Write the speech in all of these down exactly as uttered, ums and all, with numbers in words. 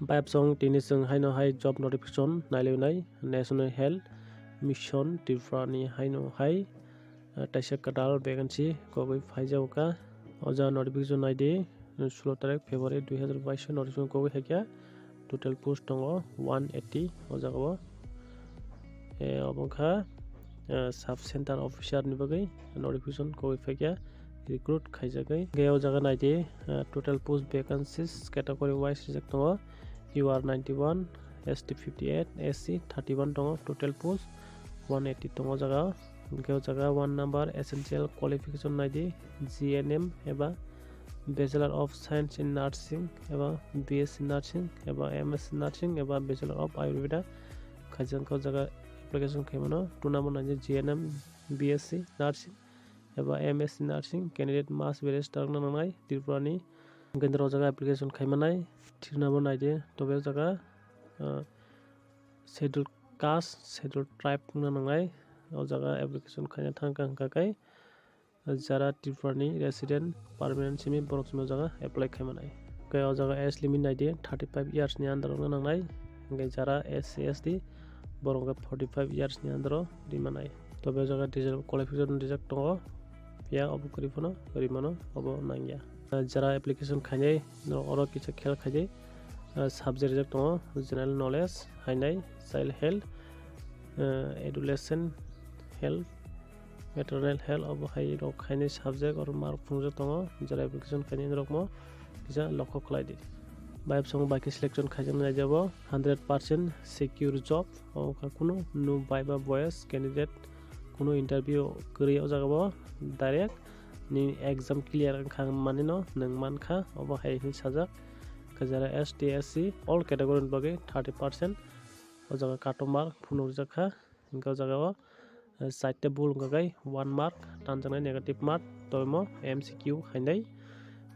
Bayapsong tini chwng haino hai job notification nailai nai National Health Mission Tripura ni haino hai, ah, taisa kwtal vacancy kogwi phaijago kha. O jaga notification naidi, sulo tarik February dui hazar bais notification kogwi hai kha. Total post tongo one eighty o jaga o. Eh, obo wngkha, eh, sub center officer ni bagwi notification kogwi phai kha, recruit khaijagwi. Hwnkhe o jaga naidi, eh, total post vacancies category wise rijak tongo. U R ninety-one, S T fifty-eight, S C thirty-one tongo, total post one eighty tongo o jaga. Hwnkhe o jaga one number essential qualification naidi, G N M eba Bachelor of Science in Nursing eba B S C Nursing eba M S C Nursing eba Bachelor of Ayurveda khaijak kha o jaga application khaimano. Two number naidi G N M, B S C Nursing eba M S C Nursing candidate must be register wngna nangnai Tripura ni. Hwnkhe o jaga application khaimanai. Three number naidi tobe o jaga, ah, Scheduled Caste, Scheduled Tribe wngna nangnai. O jaga application khaina thangkha hwnkha khe jara Tripura ni resident permanent simi borok simi o jaga apply khaimanai. Hwnkhe o jaga age limit naidi thirty five years ni under wngna nangnai. Hwnkhe jara S C S T borok hwnkhe forty five years ni under o rimanai. Tobe o jaga digital qualification rijak tongo. Phiya obo kwrwi phano rimano obo nangya. Jara application khainai norok oro kisa khel khaidi. Ah, subject rijak tongo general knowledge, hainai, child health, ah, adolescent health, maternal health, obo hai rok hainai subject oro mark phunukjak tongo, jara application khainai norokmo kisa lokho khlai di. Bayapsong bai khe selection khaijaknai jabo hundred percent secure job, obo kha kunu no bai ba boys candidate kunu interview kwrwi o jaga o direct ni exam clear wngkha manino nwng mankha, obo hai hinwi sajak. Kajara S T, S C all category ni bagwi thirty percent o jaga cut off mark phunukjak kha. Hwnkhe o jaga o, eh, chaita bul wngkha khe one mark tanjaknai negative mark, toimo M C Q hainai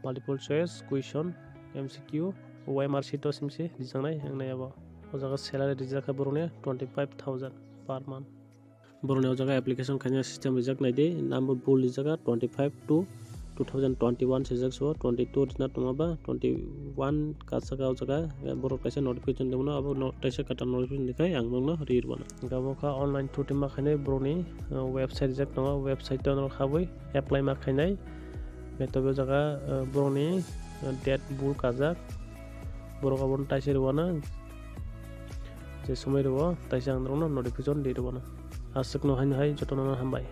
multiple choice question, M C Q, O M R sheet o simse rijaknai wngnai abo. O jaga salary rijak kha borokni twenty five thousand per month. Borokni o jaga application khaina system rijak naidi, number bul rijak twenty five to two thousand twenty one swijak so, twenty two rina tongma ba twenty one kasaka o jaga, eh, borok kaisa notification dengmano, abo no-, kaisa kwtal notification dikhai ang nokno ri rwmano. Hwnkhe abo kha online through ma khainai borokni, eh, website rijak tongo, website o norok habwi apply ma khainai. Hwnkhe tobe o jaga, eh, borokni, eh, date bul kajak, borok abono taisa rwmano. Je somoi rwo, taisa ang norokno notification di rwmano. Aswkno haino hai jotono hambai.